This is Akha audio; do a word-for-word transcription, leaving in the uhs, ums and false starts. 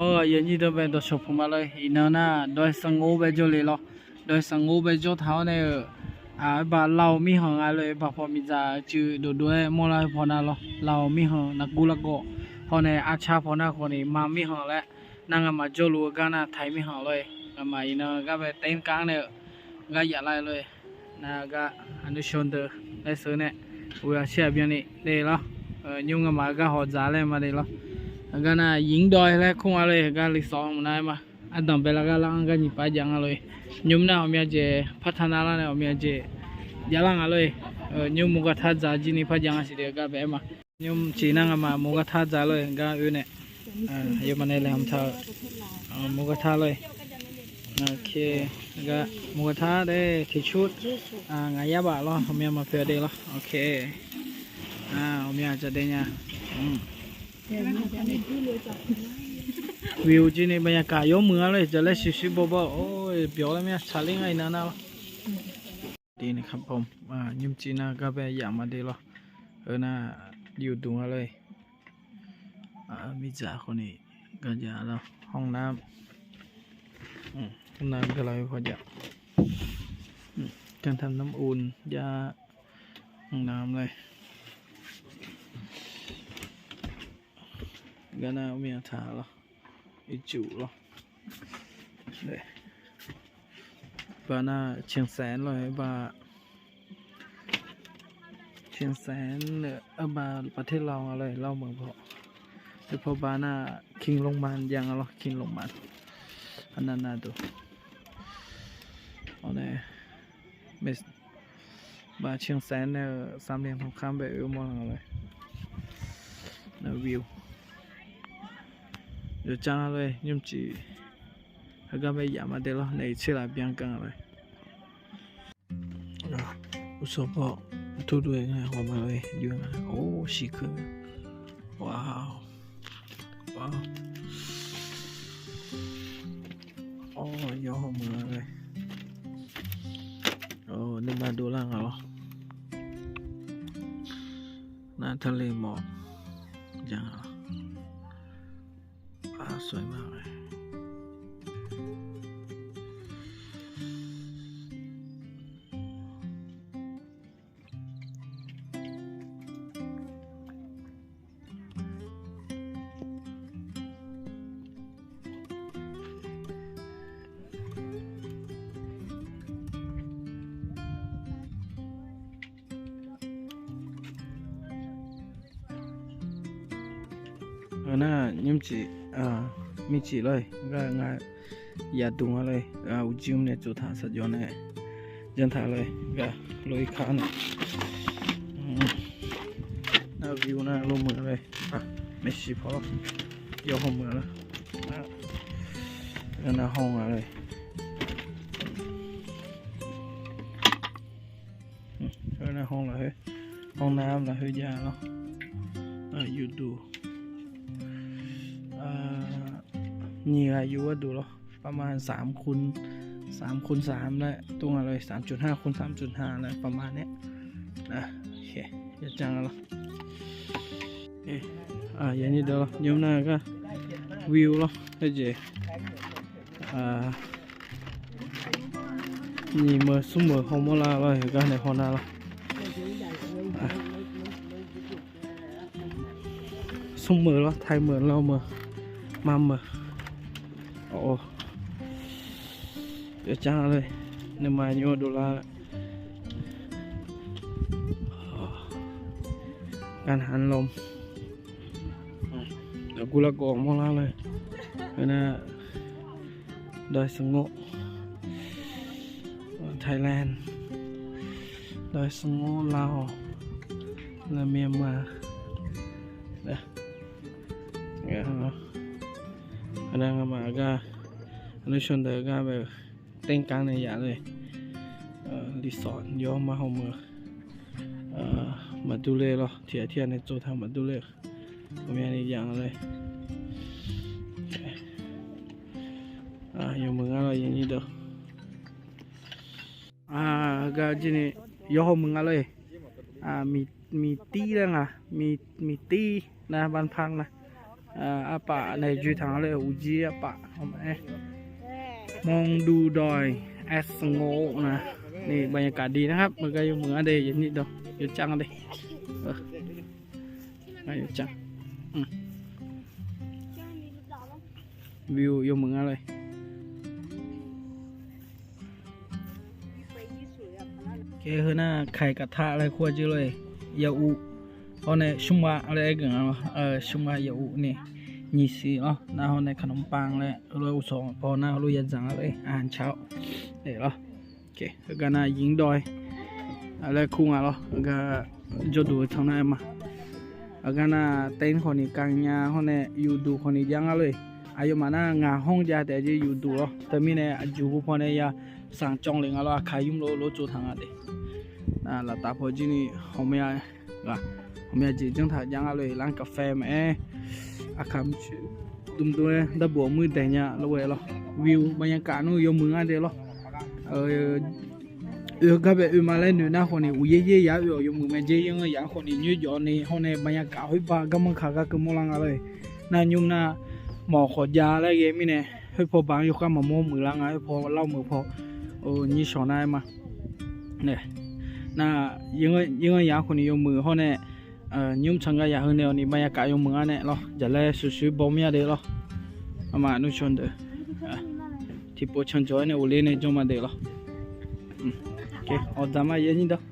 Awr, yawnyir deuq bae dawqshawq puq ma lor-e. Iqnan nar dawq-aer sanqngof bae jawrle lor. Dawq-aer sanqngof bae jawr taq-awr nae-euq, aer baq laoq mirkhanq nga lor-e. Baqpaw miqdzaq cuiv dovdov-aer mawrlar-eu paw nar lor, laoq mirkhanq naqguv largawv, hawr nae arcar paw nar khawf ni ma mirkhanq laer, nar ngamaf jawrluf-eu gar nar taiq mirkhanq lor-e. Ngamaf iqnan gar bae tmrkar nae-euq gar yaf lar-eu lor-e. Nar gar aqnuishon deuq laer sheu nae, uqyaq shir-aq byanni le lor. Nymr ngamaf-eu gar hawq dzaq laer ma le lor. Aqgar nar yinq dawq laer kur nga lor-e. Gar lisawq mq nar-aer ma. Ardanq bae lar gar lar-anr gar nyiq pav jav nga lor-e. Nymr nar ghawqmya jeq par taq nar lar nae ghawqmya jeq javlar nga lor-e. Nymr muqgaq tar dzaq jir ni par jav nga siq de gar bae-aer ma. Nymr ciq nar ngamaf muqgaq tar dzaq lor-e gar oe nae. Yawmaf nae laeqhmq taq-eu muqgaq tar lor-e. Gar muqgaq tar de tiqcur ngaq yar baf lor, ghawqmya maqpoeq de lor. Ghawqmya jadae nya. View jir ni baqyaqkaq yawmuiq-a lor-e. Jaqlaer shiqshir bawbaw-eu byawq lar mir-a tsaqler ngar iqnan nar lor. Nymrcif nar gar bae yaf ma de lor. Heu nar yuf duq nga lor-e. Miqdzaq khawf ni gar jav lar-awr, ห้องน้ำ การทำน้ำอุ่น jav ห้องน้ำ lor-e. Gar nar mir-a taq lor. Ircuf lor. Baq nar เชียงแสน lor-e baq. เชียงแสน baq ประเทศลาว nga lor-e, เล่าเมืองเพาะ. Paw baq nar คิงส์โรมัน jav nga lor, คิงส์โรมัน. Aqnav nav duq. Awr nae baq เชียงแสน nae-euq สามเหลี่ยมทองคำ bae oe mawr nga lor-e. Nar view yawcar nga lor-e. Nymrcif heugar bae yaf ma de lor. Naef tser laf byan gar nga lor-e. Uqshawq paw turdov-aer ngae haw ma lor-e. Yur nga. Or, shiq keuv. Wa, wa. Awr, yawhaw meuq-a lor-e. Nuima dovlar nga lor. Nar taqle mawf ja nga lor. Aqsur ma-aer. Heu nar nymrcif, mircif lor-e, gar nga yaf duq nga lor-e, uqjir mr nae tsov taq saqjawr nae janr taq lor-e, gar lof-ir kar nae. Nar view nar lof meuq lor-e, maeqshi paw lor, yawhaw meuq lor. Nar haw nga lor-e. Heu nar haw lafkhoer, haw nar lafkhoer jav lor. Yuf duq. Nyiq ghaq yuf gharduq lor. ประมาณสามคูณ สามคูณสาม laer tov nga lor-e, สามจุดห้าคูณ สามจุดห้า laer ประมาณ nae. Yawcar nga lor. Yawnyir deuq lor, nymr nar gar view lor, khoerjeq nyiq meuq smr meuq hawmawr lar lor, heugar nae hawnar lor. Smr meuq lor, tae meuq, law meuq, ma meuq. Yawcar lor, nuima nymr dovlar. Gar nav lawm. Aqguv largawv mawrlar lor. Heu nar ดอยสะโงก Thailand, ดอยสะโงก Laos, Myanmar. Heu nar ngamaf gar, aqnuishon deuq gar bae-eu เต็นท์กาง nae yaf lor-e. Resort yawr mar haw meuq. Maqdur ler lor, tiq ghaq tiq ghaq nae tsov taq maqdur ler-eu. Ghawqmyani yaf nga lor-e. Yawmeuq ngar lor, yawnyir deuq. Gar jir ni yawhaw meuq nga lor-e. Miqtir lar nga, miqtir nar บ้านพัก nar. Arpaf nae joe taq nga lor-e, uqjir arpaf. มองดูดอยแอสโงนะ นี่บรรยากาศดีนะครับ เหมือนกัน yawmuiq nga de, อย่างนี้เด้อ yawcav nga de. Yawcav. View yawmuiq nga lor-e. Kae heu nar ไข่กระทะ laer kur-a jir lor-e. Yaquv hawr nae smr ghav laer aer geuf nga lor. Smr ghav yaquv ni nyiq siq lor. Nar hawr nae ขนมปัง laer heulof-aer uqsawq paw nar heulof ya dzanq nga lor-e, อาหารเช้า lor. Heugar nar หญิงดอย laer kur nga lor. Heugar jawrduq-eu tanq nar aer ma. Heugar nar เต็นท์ khawf ni kanya hawr nae yufduq khawf ni jav nga lor-e. Aqyawfmaf nar ngaq hawr jav taef jeq yufduq lor. Teumirnae aqjuq hu paw nae ya sanq cawv le nga lor. Aqkaq yumr lof lof tsov taq nga de. Laftav paw jir ni ghawqmya ghaq, ghawqmya jeq janr taq jav nga lor-e. ร้านกาแฟ maqaer, aqkaq mrcoeq dmdm-aer darbof muir daeq nya lor-e lor. View บรรยากาศ nmr yawmuiq nga de lor. Oe, gar bae oe ma laer noeq nar khawf ni uqyaer yaer yaq-aer oe-awq yawmuiq mae. Jaer yaer-anr yaq-anr khawf ni nyoer jawf ni hawr nae บรรยากาศ khoer ba garmanr kaq gar keuvmawr lar nga lor-e. Nar nymr nar mawq khawf jav laer ghae mirnae khoer paw baq-anr yawkhav maqmawr muiq lar nga. Khoer paw lar muiq paw, nyir shawq nar aer ma. Nar, yaer-anr yaq-anr khawf ni yawmuiq hawr nae, nymr tsanq gar yaq heu nae-awq ni บรรยากาศ yawmuiq nga nae lor. Jaqlaer shuiqshuiq baw mir-a de lor. Arma nmr can deuq tiqpov canjawq-aer nae ghofler nae janr ma de lor. Awqdzaq ma yaer nyir dawr.